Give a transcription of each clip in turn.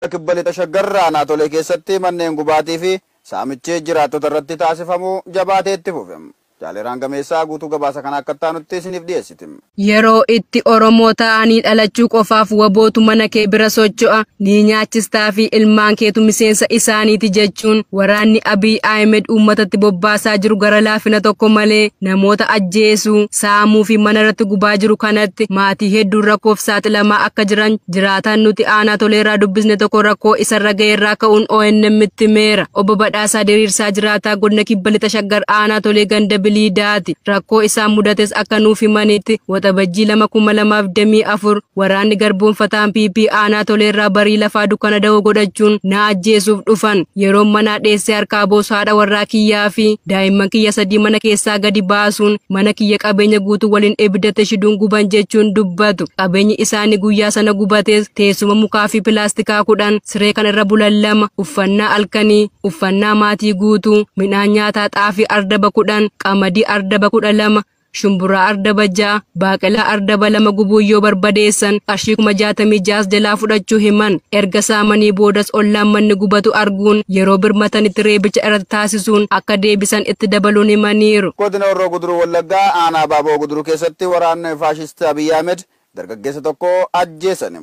Kibba Lixa Shaggar aanaa Tolee keessatti manneen gubaatii fi saamichi jiraattota irratti taasifamu jabaatee itti fufe. Jaaleeraan Gameessaa guutuu gabaasa kana akka taanutti isiniif dhiyeessiti. Yeroo itti Oromoo ta'anii dhalachuu qofaaf wabootu mana kee bira socho'a, ni nyaachistaa fi ilmaan keetu miseensa isaaniiti jechuun waraanni Abiy Ahmed uummatatti bobbaasaa jiru gara laafina tokko malee namoota ajjeesuu, saamuu fi mana irratti gubaa jiru kanatti maatii hedduun rakkoof saaxilamaa akka jiran jiraataan nuti aanaa Toleerraa dubbisne tokko rakkoo isarra ga'eerraa ka'uun ONM itti himeera. Obbo Badhaasaa Diriirsaa jiraataa godina Kibba Lixa Shaggar aanaa Tolee ganda Biliidaati. Rakkoo isaan mudates akka nuuf himanitti Waxabajjii 2,2024 waraanni garboonfataan PP aanaa Toleerraa barii lafaa dukkana da'oo godhachuun na ajjeesuuf dhufan. Yeroo manaa dheessee harkaa boosu haadha warraa kiyyaa fi daa'imman kiyya 3 mana keessaa gadi baasuun mana kiyya qabeenya guutuu waliin ibiddatti shiduun guban jechuun dubbatu. Qabeenyi isaanii guyyaa sana gubates teessuma mukaa fi pilaastikaa 10, siree kan irra bulan 2, uffannaa halkanii, uffannaa maatii guutuu, midhaan nyaataa xaafii ardaba 10, qamadii ardaba 12, shumburaa ardaba 6, baaqelaa ardaba 2 gubuu yoo barbadeessan qarshii 66,000 jalaa fudhachuu himan. Erga saamanii boodas ollaan manni gubatu arguun yeroo birmatanitti reebicha irratti taasisuun akka deebisan itti dabaluun himaniiru. Godina Horroo Guduruu Wallaggaa aanaa Baaboo Guduruu keessatti waraanni faashistii Abiy Ahmed dargaggeessa tokko ajjeesan.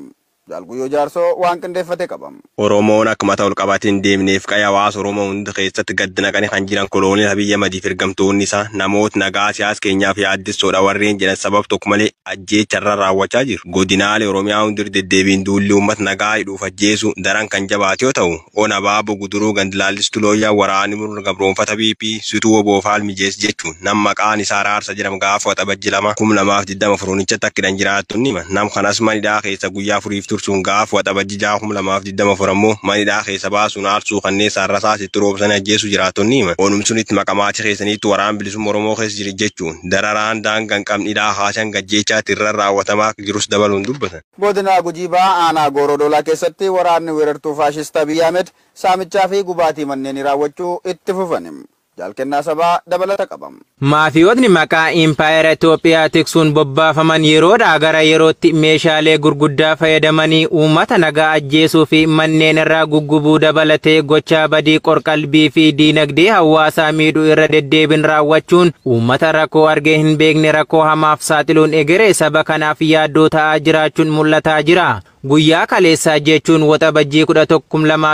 Jaalguyyoo Jaarsoo waan qindeeffate qaba. Oromoon akka mataa ol qabatee hin deemneef qe'ee hawaasa Oromoo hunda keessatti gad naqanii kan jiran koloonii Abiy Ahmediif ergamtoonni isaa namoota nagaa siyaasa keenyaaf yaaddessoodha warreen jedhan sabab tokko malee ajjeecharra raawwachaa jiru. Godinaalee Oromiyaa hundi deddeebiin duulli uummata nagaa hidhuuf ajjeesu daran kan jabaate yoo ta'u, ona Baaboo Guduruu gandilaallistu looyyaa waraanni murna gabroonfata BP situu oboofaal mijees jechuun nam maqaan isaa Raarsa jedhamu gaafa Waxabajji 2 2024 onichatti akka hidhan jiraattonni himan. Nam kanas manidhaa keessa guyyaa 4 tursuun gaafa Waxabajji 6 2024 ammoo manidhaa keessa baasuun aarsuu kanneen saarrasaas itti roobsanii ajjeesu jiraattonni himan. Onumsunitti maqamaatii keessaniitti waraan bilisummaa Oromoo keessa jiri jechuun dararaan daangaa hin qabne hidhaa haashan gajjeechaatti irra raawwatamaa jirus dabaluun dubbatan. Godina Gujii Bahaa aanaa Goorodoolaa keessatti waraanni weerartuu faashistaa Abiy Ahmed saamichaa fi gubaatii manneen raawwachuu itti fufan. Jaalkennaa Sabaa dabalata qaba. Maafiyootni maqaa Impaayera Itoophiyaa tiksuun bobbaafaman yeroodhaa gara yerootti meeshaalee gurguddaa fayyadamanii uummata nagaa ajjeesuu fi manneen irraa guggubuu dabalatee gochaa badii qorqalbii fi diinagdee hawaasaa miidhuu irra deddeebiin raawwachuun uummata rakkoo argee hin beekne rakkoo hamaaf saaxiluun egeree saba kanaaf yaaddoo ta'aa jiraachuun mul'ataa jira. Guyyaa kaleessaa jechuun Waxabajjii 11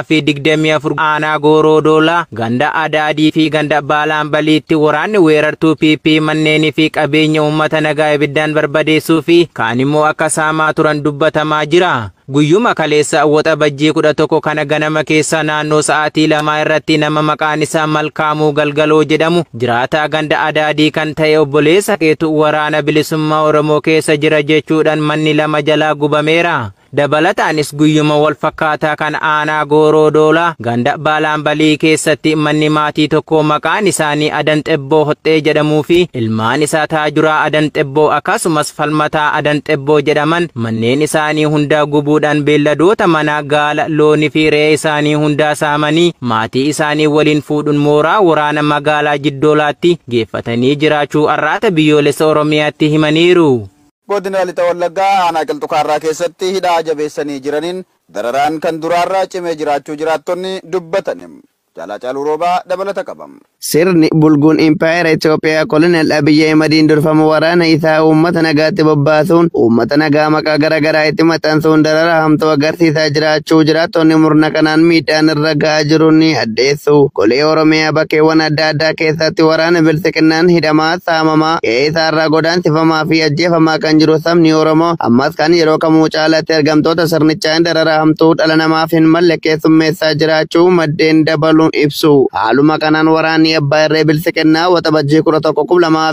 2024 aanaa Gooroo Doolaa ganda Adaadii fi ganda Baalaambaliitti waraanni weerartuu PP manneenii fi qabeenya uummata nagaa ibiddaan barbadeessuu fi kaan immoo akka saamaa turan dubbatamaa jira. Guyyuma kaleessa Waxabajjii 11 kana ganama keessa naannoo sa'aatii 2 irratti nama maqaan isaa Malkaamuu Galgaloo jedhamu jiraataa ganda Adaadii kan ta'e obboleessa keetu waraana bilisummaa Oromoo keessa jira jechuudhaan manni 2 jalaa gubameera. Dabalataanis guyyuma wal fakkaataa kan aanaa Gooroo Doolaa ganda Baalaambalii keessatti manni maatii tokko maqaan isaanii Adan Xebboo Hoxxee jedhamuu fi ilmaan isaa Taajuraa Adan Xebboo akkasumas Falmataa Adan Xebboo jedhaman manneen isaanii hundaa gubuudhaan beelladoota manaa gaala loonii fi re'ee isaanii hundaa saamanii maatii isaanii waliin fuudhuun mooraa waraana magaalaa Jiddoolaatti geeffatanii jiraachuu Arraata Biyyoolessa Oromiyaatti himaniiru. Godina Lixa Wallaggaa aanaa Qilxukaarraa keessatti hidhaa jabeessanii jiraniin dararaan kan duraarraa cimee jiraachuu jiraattonni dubbatan. Jaalaa Caaluu Roobaa dabalata qaba. Sirni bulguun Impaayera Itoophiyaa Koloneel Abiyyi Ahimadiin durfamu waraana isaa uummata nagaatti bobbaasuun uummata nagaa maqaa garaagaraa itti maxxansuun darara hamtuu agarsiisaa jiraachuu jiraattonni murna kanaan miidhaan irra ga'aa jiru ni addeessu. Golee Oromiyaa bakkeewwan adda addaa keessatti waraana bilisiqinnaan hidhamaa, saamamaa, qe'ee isaarraa godaansifamaa fi ajjeefamaa kan jiru sabni Oromoo ammas kan yeroo kamuu caalatti ergamtoota sirnichaan darara hamtuu dhala namaaf hin malle keessummeessaa jiraachuu maddeen dabaluun ibsu. Haaluma kanaan waraanni abbaa irree bilisiqinnaa Waxabajjii 11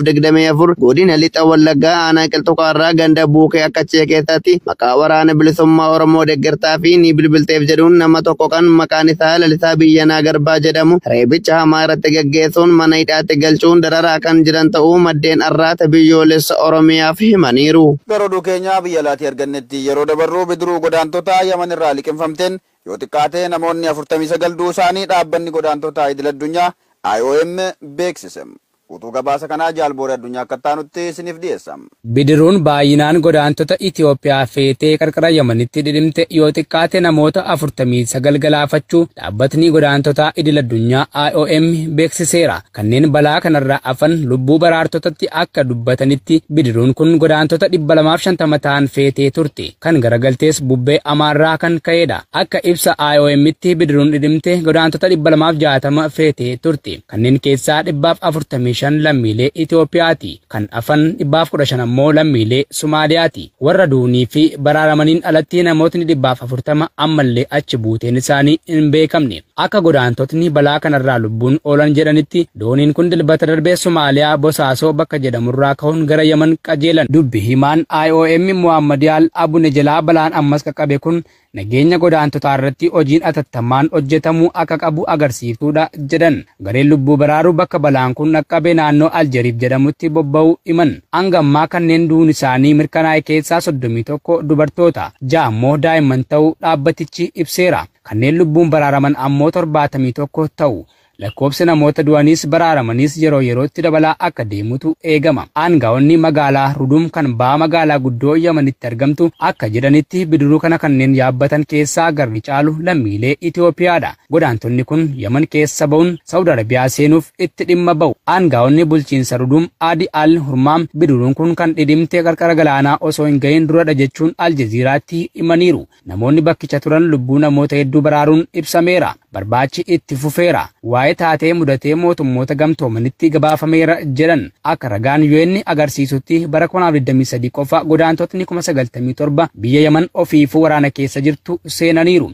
2024 godina Lixa Wallaggaa aanaa Qilxukaarraa ganda Buukee Akkachee keessatti maqaa waraana bilisummaa Oromoo deeggartaa fi ni bilbilteef jedhuun nama tokko kan maqaan isaa Lalisaa Biyyanaa Garbaa jedhamu reebicha hamaa irratti gaggeessuun mana hidhaatti galchuun dararaa kan jiran ta'uu maddeen Arraata Biyyoolessa Oromiyaaf himaniiru. Gara oduu keenyaa biyya alaatii argannetti yeroo dabarru bidiruu godaantota Yaman irraa liqimfamteen yoo xiqqaate namoonni 49 du'uu isaanii dhaabbanni godaantota idil addunyaa IOM beeksise. Guutuu gabaasa kanaa Jaalbooree Addunyaa akka taanutti isiniif dhiyeessa. Bidiruun baay'inaan godaantota Itoophiyaa feetee qarqara Yamanitti dhidhimte yoo xiqqaate namoota 49 galaafachuu dhaabbatni godaantotaa idil addunyaa IOM beeksiseera. Kanneen balaa kanarraa hafan lubbuu baraartotatti akka dubbatanitti bidiruun kun godaantota 250 ta'an feetee turte. Kan garagaltees bubbee amaarraa kan ka'edha. Akka ibsa IOM'tti bidiruun dhidhimte godaantota 260 feetee turte. Kanneen keessaa 145 lammiilee Itoophiyaati. Kan hafan 115 ammoo lammiilee Somaaliyaati. Warra duunii fi baraaramaniin alatti namootni 140 ammallee achi buuteen isaanii hin beekamne. Akka godaantotni balaa kanarraa lubbuun oolan jedhanitti dooniin kun Dilbata darbee Somaaliyaa Bosaasoo bakka jedhamurraa ka'uun gara Yaman qajeelan. Dubbi himaan IOM Muhammad Yaal Abune jalaa balaan ammas qaqqabe kun nageenya godaantotaa irratti hojiin atattamaan hojjetamuu akka qabu agarsiiftuudha jedhan. Gareen lubbuu baraaruu bakka balaan kun qaqqabe naannoo Aljeriif jedhamutti bobba'uu himan. Hanga ammaa kanneen du'uun isaanii mirkanaa'e keessaa 31 dubartoota, 6 ammoo daa'imman ta'uu dhaabbatichi ibseera. Kanneen lubbuun baraaraman ammoo 71 ta'u. Lakkoofsi namoota du'aniis baraaramaniis yeroo yerootti dabalaa akka deemutu eegama. Aangaa'onni magaalaa Rudum kan ba'a magaalaa guddoo Yamanitti argamtu akka jedhanitti bidiruu kana kanneen yaabbatan keessaa garri caalu lammiilee Itoophiyaadha. Godaantonni kun Yaman keessa ba'uun Saawud Arabiyaa seenuuf itti dhimma ba'u. Aangaa'onni bulchiinsa Rudum Adi Al Hurmaam bidiruun kun kan dhidhimte qarqara galaanaa osoo hin gahin duradha jechuun Aljaziiraatti himaniiru. Namoonni bakkicha turan lubbuu namoota hedduu baraaruun ibsameera. Barbaachi itti fufeera. Waa'ee taatee mudatee mootummoota gamtoomanitti gabaafameera jedhan. Akka ragaan UN agarsiisutti bara 2023 qofa godaantotni 97,000 biyya Yaman ofiifuu waraana keessa jirtu seenaniiru.